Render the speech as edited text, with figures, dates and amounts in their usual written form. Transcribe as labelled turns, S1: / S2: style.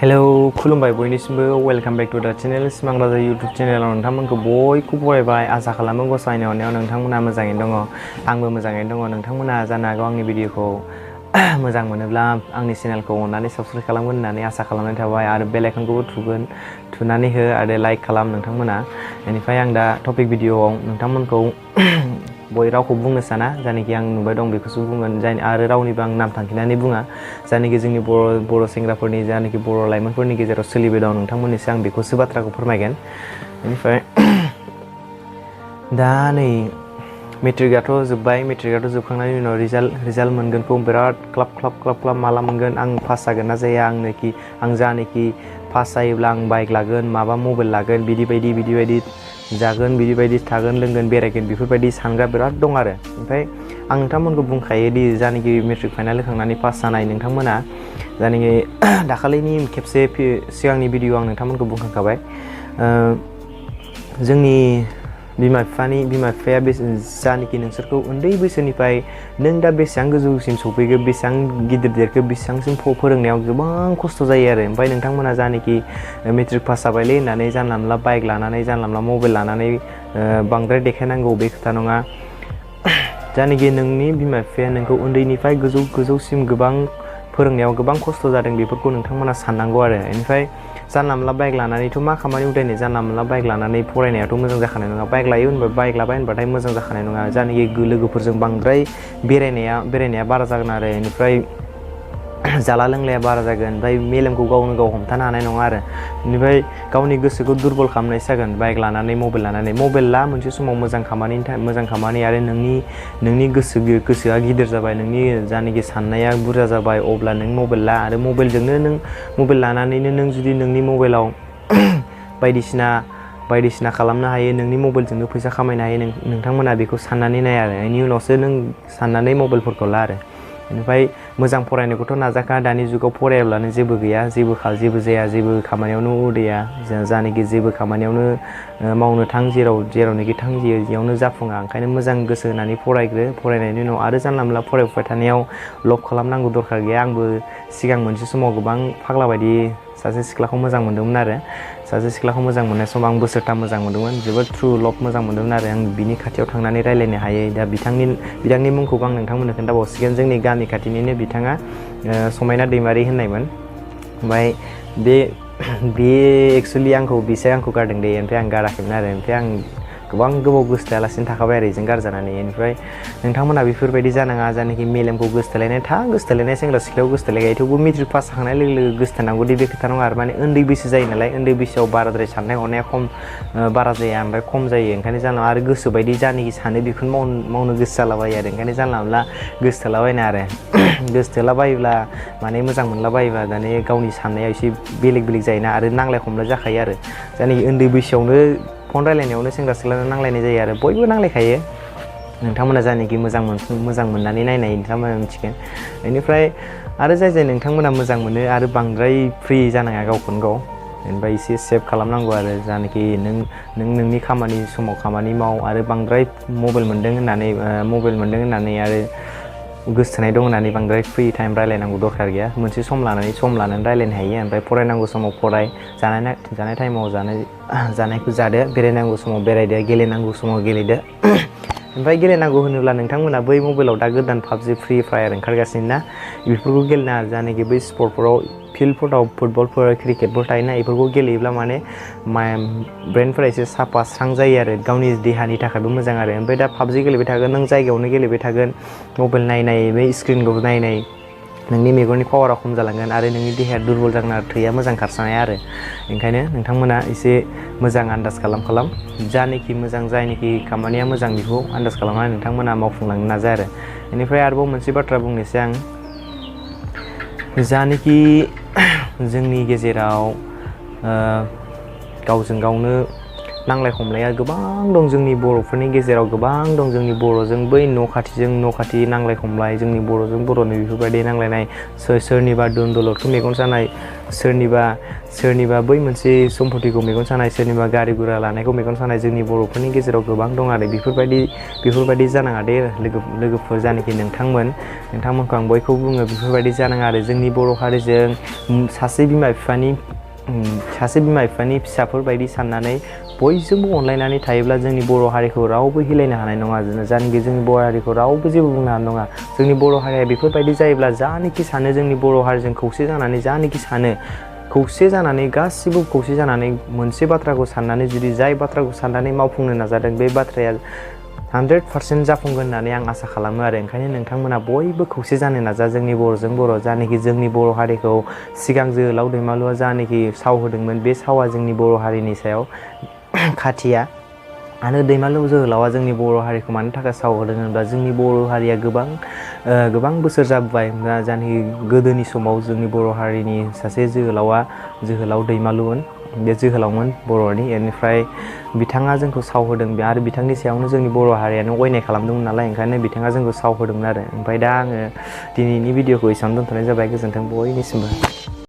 S1: Hello खुलुमबाय बयनिसिमबो welcome back to दा channel सिमां राजा इउटुब चेनेलाव नोंथांमोनखौ बयखौ बरायबाय आसा खालामो गसाइनि अननायाव नोंथांमोना मोजाङैनो दङ आंबो मोजाङैनो दङ नोंथांमोना जानो हागौ आंनि भिडिअखौ मोजां मोनोब्ला आंनि चेनेलखौ अननानै साबस्क्राइब खालामगोन होननानै आसा खालामनाय थाबाय आरो बेल आइकनखौबो थुनानै हो आरो लाइक खालाम नोंथांमोना। बेनिफ्राय आं दा टपिक भिडिअआव नोंथांमोनखौ रावखौ बुंनो साना जायनाखि आं नुबाय दं बेखौसो बुंगोन आरो रावनिबो आं नाम थांखिनानै बुङा जायनाखि जोंनि बर' सेंग्राफोरनि जायनाखि बर' लाइमोनफोरनि गेजेराव सोलिबाय दं नोंथांमोननिसो आं बेखौसो बाथ्राखौ फोरमायगोन। बेनिफ्राय दा नै मेट्रिकआथ' जोबखांनायनि उनाव रिजाल्ट मोनगोनखौ बिराद क्लाब माला मोनगोन आं पास जागोन ना जाया आं जानोखि पास जायोब्ला आं बाइक लागोन माबा मबाइल लागोन बिदि बायदि जागोन बिदि बायदि थागोन लोंगोन बेरायगोन बेफोरबायदि सानग्रा बिराद दं आरो। ओमफ्राय आं नोंथांमोनखौ बुंखायो दि जानोखि मेट्रिक फाइनाल होखांनानै पास जानाय नोंथांमोना जानोखि दाखालिनि खेबसे सिगांनि भिडिअ आं नोंथांमोनखौ बुंखांखाबाय जोंनि बिमा बिफाया जानोखि नोंसोरखौ उन्दै बैसोनिफ्राय नों दा बेसेबां गोजौसिम सौफैखो बेसेबां गिदिर देरखो बेसेबांसिम फोरोंनायाव गोबां खस्थ' जायो आरो। ओमफ्राय नोंथांमोना जानोखि मेट्रिक पास जाबायलै होननानै जानला मोनला बाइक लानानै जानला मोनला मबाइल लानानै बांद्राय देखायनांगौ बे खोथा नङा। जानोखि नोंनि बिमा बिफाया नोंखौ उन्दैनिफ्राय गोजौसिम गोबां फोरोंनायाव गोबां खस्थ' जादों बेफोरखौ नोंथांमोना साननांगौ आरो। बेनिफ्राय जानला मोनला बाइक लानानैथ' मा खामानि उदायनो जानला मोनला बाइक लानानै फरायनायाथ' मोजां जाखानाय नङा। बाइक लाबाय होनबाथाय मोजां जाखानाय नङा जानोखि लोगोफोरजों बांद्राय बेरायनाया बारा जागोन आरो। बेनिफ्राय जाला लोंलाया बारा जागोन ओमफ्राय मेलेमखौ गावनो गाव हमथानो हानाय नङा आरो। बेनिफ्राय गावनि गोसोखौ दुरबल खालामनायसो जागोन बाइक लानानै मबाइल ला मोनसे समाव मोजां खामानि आरो नोंनि गोसोआ गिदिर जाबाय नोंनि जानोखि साननाया बुरजा जाबाय अब्ला नों मबाइल ला आरो मबाइल लानानैनो नों जुदि नोंनि मबाइलाव बायदिसिना खालामनो हायो नोंनि मबाइलजोंनो फैसा खामायनो हायो नोंथांमोना बेखौ साननानै नाय आरो। बेनि उनावसो नों साननानै मबाइलफोरखौ ला आरो। बेनिफ्राय मोजां फरायनायखौथ' नाजाखा दानि जुगाव फरायाब्लानो जेबो गैया जेबो जाया जेबो खामानियावनो उदाया जानोखि जेबो खामानियावनो मावनो थां जेरावनोखि थां बेयावनो जाफुङा। ओंखायनो मोजां गोसो होनानै फरायनायनि उनाव आरो जानला मोनला फरायबाय थानायाव लब खालामनांगौ दरखार गैया। आंबो सिगां मोनसे समाव गोबां फाग्ला बायदि सासे सिख्लाखौ मोजां मोनदोंमोन आरो। सासे सिख्लाखौ मोजां मोननाय समाव आं बोसोरथाम मोजां मोनदोंमोन जोबोद ट्रु लब मोजां मोनदोंमोन आरो। आं बिनि खाथियाव थांनानै रायज्लायनो हायै दा बिथांनि मुंखौबो आं नोंथांमोननो खोन्थाबावसिगोन। जोंनि गामि खाथिनिनो बिथाङा समायना दैमारि होननायमोन। ओमफ्राय बे एक्सुवेलि बिसो आंखौ गारदों दे ओमफ्राय आं गाराखैमोन आरो। ओमफ्राय आं गोबां गोबाव गोसोथोआलासिनो थाखाबाय आरो बेजों गारजानानै। बेनिफ्राय नोंथांमोना बेफोरबायदि जानाङा जानोखि मेलेमखौ गोसोथोलायनाय सेंग्रा सिख्लायाव गोसोथोलायगायो थेवबो मेट्रिक पास जाखांनाय लोगो लोगो गोसोथोनांगौदि बे खोथा नङा आरो। माने उन्दै बैसो जायो नालाय उन्दै बैसोआव बाराद्राय साननाय हनाया बारा जाया ओमफ्राय खम जायो। ओंखायनो जानला आरो गोसो बायदि जानोखि सानो बेखौनो मावनो गोसो जालाबायो आरो। ओंखायनो जानला मोनला गोसोथोलाबायना आरो गोसोथोलाबायोब्ला माने मोजां मोनलाबायोब्ला दाने गावनि साननाया एसे बेलेग जायोना आरो नांलाय खमलाय जाखायो आरो। जानोखि उन्दै बैसोआवनो फन रायलायनायावनो सेंग्रा सिख्लाजों नांलायनाय जायो आरो बयबो नांलायखायो। नोंथांमोना जानोखि मोजां मोननानै नायनाय नोंथांमोना मिथिगोन। बेनिफ्राय आरो जाय नोंथांमोना मोजां मोनो आरो बांद्राय फ्रि जानाङा गावखौनो गाव ओमफ्राय एसे सेभ खालामनांगौ आरो। जानोखि नोंनि खामानि समाव खामानि माव आरो बांद्राय मबाइल मोनदों होननानै आरो गोसोथोनाय दं होननानै बांद्राय फ्रि टाइम रायलायनांगौ दरखार गैया। मोनसे सम लानानै रायलायनो हायो। ओमफ्राय फरायनांगौ समाव फराय जानाय टाइमाव जानायखौ जादो बेरायनांगौ समाव बेरायदो गेलेनांगौ समाव गेलेदो। ओमफ्राय गेलेनांगौ होनोब्ला नोंथांमोना बै मबाइलाव दा गोदान पाबजि फ्रि फायार ओंखारगासिनो ना बेफोरखौ गेलेनाङा। जानोखि बै स्पर्टफोराव फिल्डफोराव फुटबलफोर क्रिकेटफोर थायोना बेफोरखौ गेलेयोब्ला माने ब्रेनफोरा एसे साफा स्रां जायो आरो गावनि देहानि थाखायबो मोजां आरो। ओमफ्राय दा पाबजि गेलेबाय थागोन नों जायगायावनो गेलेबाय थागोन मबाइल नायनाय बै स्क्रिनखौ नायनाय नोंनि मेगननि पावारा खम जालांगोन आरो नोंनि देहाया दुरबल जागोन आरो थैया मोजां खारसानाय आरो। ओंखायनो नोंथांमोना एसे मोजां आन्दाज खालाम जानोखि मोजां जायनोखि खामानिया मोजां बेखौ आन्दाज खालामनानै नोंथांमोना मावफुंलांनो नाजा आरो। बेनिफ्राय आरोबाव मोनसे बाथ्रा बुंनोसै आं जानोखि जोंनि गेजेराव गावजों गावनो नांलाय खमलाया गोबां दं जोंनि बर'फोरनि गेजेराव गोबां दं जोंनि बर'जों बै न' खाथिजों न' खाथि नांलाय खमलाय जोंनि बर'जों बर'नि बेफोरबायदि नांलायनाय सोरनिबा दोन दौलदखौ मेगन सानाय सोरनिबा बै मोनसे सम्पतिखौ मेगन सानाय सोरनिबा गारि गुरा लानायखौ मेगन सानाय जोंनि बर'फोरनि गेजेराव गोबां दं आरो बेफोरबायदि जानाङा दे लोगोफोर जानाखि नोंथांमोनखौ आं बयखौबो बुङो बेफोरबायदि जानाङा आरो जोंनि बर' हारिजों सासे बिमा बिफानि फिसाफोर बायदि साननानै बयजोंबो अनलायनानै थायोब्ला जोंनि बर' हारिखौ रावबो हिलायनो हानाय नङा जानोखि जोंनि बर' हारिखौ रावबो जेबो बुंनो हानाय नङा जोंनि बर' हारिया बेफोरबायदि जायोब्ला जानोखि सानो जोंनि बर' हारिजों खौसे जानानै जानोखि सानो खौसे जानानै गासिबो खौसे जानानै मोनसे बाथ्राखौ साननानै जुदि जाय बाथ्राखौ साननानै मावफुंनो नाजादों बे बाथ्राया 100% जाफुंगोन होननानै आं आसा खालामो आरो ओंखायनो नोंथांमोना बयबो खौसे जानो नाजा जोंनि बर'जों बर' जानोखि जोंनि बर' हारिखौ सिगां जोहोलाव दैमालुआ जानोखि साव होदोंमोन बे सावा जोंनि बर' हारिनि सायाव खाथिया आरो दैमालु जोहोलावा जोंनि बर' हारिखौ मानि थाखाय साव होदों होनब्ला जोंनि बर' हारिया गोबां बोसोर जाबोबाय जानोखि गोदोनि समाव जोंनि बर' हारिनि सासे जोहोलाव दैमालुमोन बे जोहोलावमोन बर'नि बेनिफ्राय बिथाङा जोंखौ साव होदों आरो बिथांनि सायावनो जोंनि बर' हारियानो अयनाय खालामदोंमोन नालाय ओंखायनो बिथाङा जोंखौ साव होदोंमोन आरो ओमफ्राय दा आङो दिनैनि भिडिअखौ एसेबां दोनथ'नाय जाबाय गोजोन्थों बयनिसिमबो।